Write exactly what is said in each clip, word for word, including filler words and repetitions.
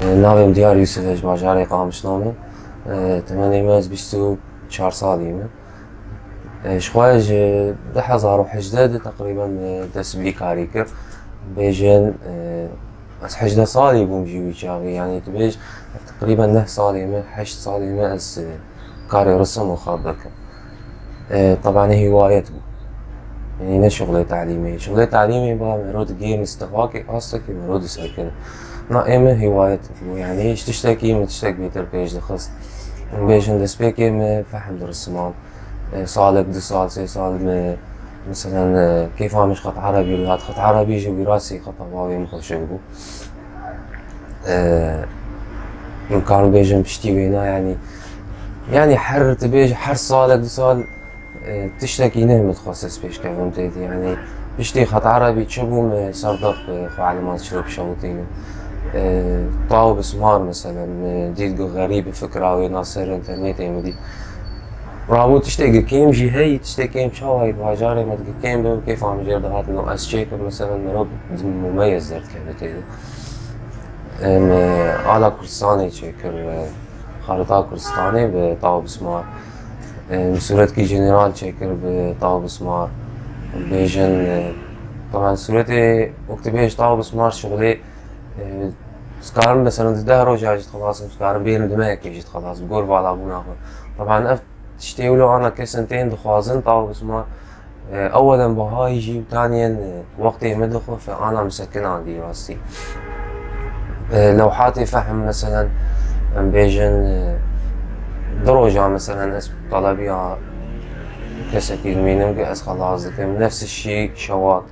Navê min Diyar Yusuf e, ji bajarê Qamişlo me. Temenê me ez bîst û çar salî me. Ji xwe ji du hezar û hejdeh de teqrîben dest bi vî karî kir. Bêjin, ez hejdeh salî bûm jî wî çaxî. Yanî tu bêj, teqrîben neh salê me, heşt salê me ez karê risim û xat dikim. E, teban hîwayet bû. Yanî ne şixulê telîmê. Şixulê telîmê ba mero digê mistefakê, astekê mero disekine. Na ê min hîwayet bû. Yanî ji tiştekî min tiştek bêtir pêş dixist. Bêjin destpêkê min fehm dirisiman. E, salek, du sal, sê sal min, meselen, e, kêfa min ji xet erebî dihat. Xet erebî jî wîrasî xeta bavê min xweşik bû. E, min karim bêjim piştî wêna, yanî, yanî her tu bêj, her salek, du sal, e, tiştekî ne min dixwest ez pêşkevim tê de. Yanî piştî xet erebî çi bû, min ser def, e, xwe elima çilo bişewitînim. E, taw bismar, meselen, min dît ku xerîb fikra wêna ser înternetê min dît. Rabû tiştê gi kêm jî heyî, tiştê kêm çawa yî, bajarê me digi kêm bim, kêfa min jêr dihatin û ez çêkim, meselen, mirov mumeyez derdikeve tê de. Em, e, ala Kurdistanê çêkir, e, xarita Kurdistanê bi taw bismar. Em, sûretkî jeneral çêkir bi taw bismar. Bêjin, e, taban sûretê wek tu bêj taw bismar şixulê, e, ez karim, meselen, di deh roja jî dixelasım, ez karim bêrim di mehekê jî dixelas, bi gor valabûna xwe. Taban ev tiştê wilo ana kesin tên dixwazin taw bismar. E, ewelen bihayî jî û taniyên, e, wextê min dixwe fe ana min sekinandî rastî. E, lewhatê fehm, meselen, em bêjin, e, du roja, meselen, ez telebiya kesekî dimînim ku ez xelas dikim. Nefs şî şewat.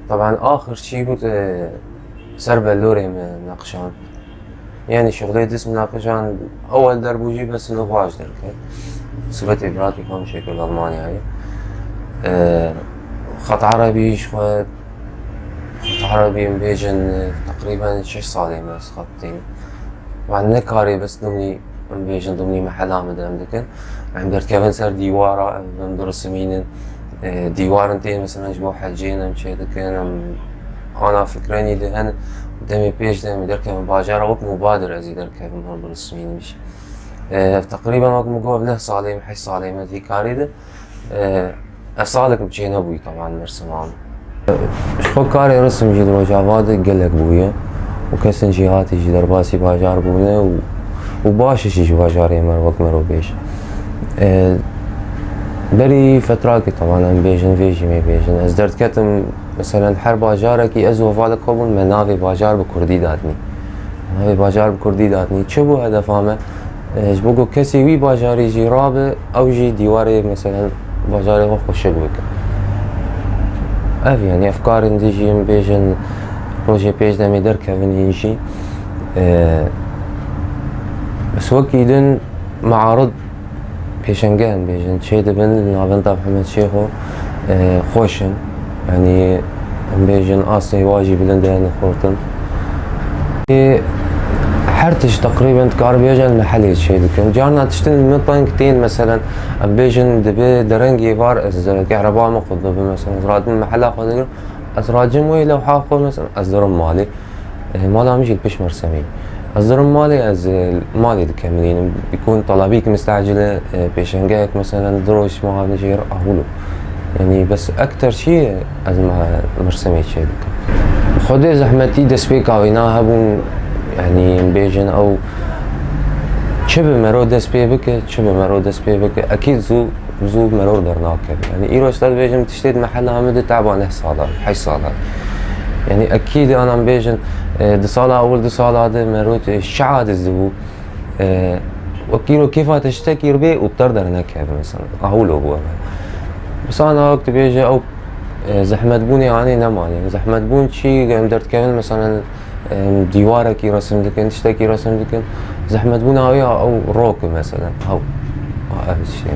Taban axir çî bû, e, ser belorê min neqişand. Yanî şixulê dest min neqişand, ewel derbû jî bes li baş derket. Sûretê biratî xwe min çêkir li Almanyayê. E, xet erebî ji xwe, xet erebî em bêjin, e, teqrîben şeş salê me ez xet dînim. Wan ne karê bes dimnî, em bêjin, dimnî mehela me de em dikin. Em derdikevin ser dîwara, em, em dirisimînin. E, dîwarin tên, meselen, ji bo hecên em çê dikin, em ana fikrenî de hene. Demê pêş de em derkevin bajara, wek mubadir ez ê derkevim, em dirisimînim jî. E, teqrîben wek min got, neh salê me, heşt salê me di vî karî de. E, ez salek min çê nebûyî, teban, mirsiman. Ji xwe karê risim jî di Rojava de gelek bûye û kesin jî hatî jî derbasî bajar bûne û, û baş jî ji bajarê me wek mero bêj. E, berî fetrakê, teban, em bêjin, vê jî me bêjin. Ez derdiketim, meselen, her bajarekî ez û hevalek xwe bûn, me navê bajar bi kurdî dadinî. Navê bajar bi kurdî dadinî. Çi bû hedefa me? E, ji bo ku kesê wî bajarî jî rabe, ew jî dîwarê, meselen, bajarê xwe xweşik bike. Ev, yanî, efkarên din jî em bêjin, rojê pêş demê derkevin hîn jî. E, bes wekî din mearid pêşenge em bêjin çê dibin, li navenda Mihemed Şêxo, e, xweş in. Yanî em bêjin astê wa jî bilind e, nexurtin. Ê, her tişt teqrîben dikar bêje li mehelê çê dikin. Carna tiştin li min teng tên, meselen, em bêjin dibe derengê var, ez kehreba min qut dibe, meselen, ez radin mehela xwe digirim, ez racim wê lewha xwe, meselen, ez dirim malê. E, mala min jî li pişt mirsemê. Ez dirim malê, ez, e, malê dikemilînim. Bikun telebîk mistecil e, e, pêşengeyek, meselen, du roj ma nijêr ahûlo. Yanî bes ekter çi ye, ez me mirsemê çê dikim. Xwedê zehmetî destpêka wîna hebûn, yanî em bêjin ew çi bi mero dest pê bike, çi bi mero dest pê bike, ekîd zû zû meror dernakeve. Yanî îro ji te dibêjim tiştê di mehela me de teba neh sala, heşt sala. Yanî ekîd ana em bêjin, e, di sala ewil, du sala de meror, e, şi'a dizdibû. E, wek îro kêfa te ji te kir bê û ter dernekeve, mesela. Ahûlo bû eve. Mesela ana wek dibêje ew, e, zehmetbûnê anê nemanê. Zehmetbûn çi, em derdikevin, mesela, em dîwarekî resim dikin, tiştekî resim dikin. Zehmetbûna wê ya ew rok e, mesela. Ew, ev tiştê.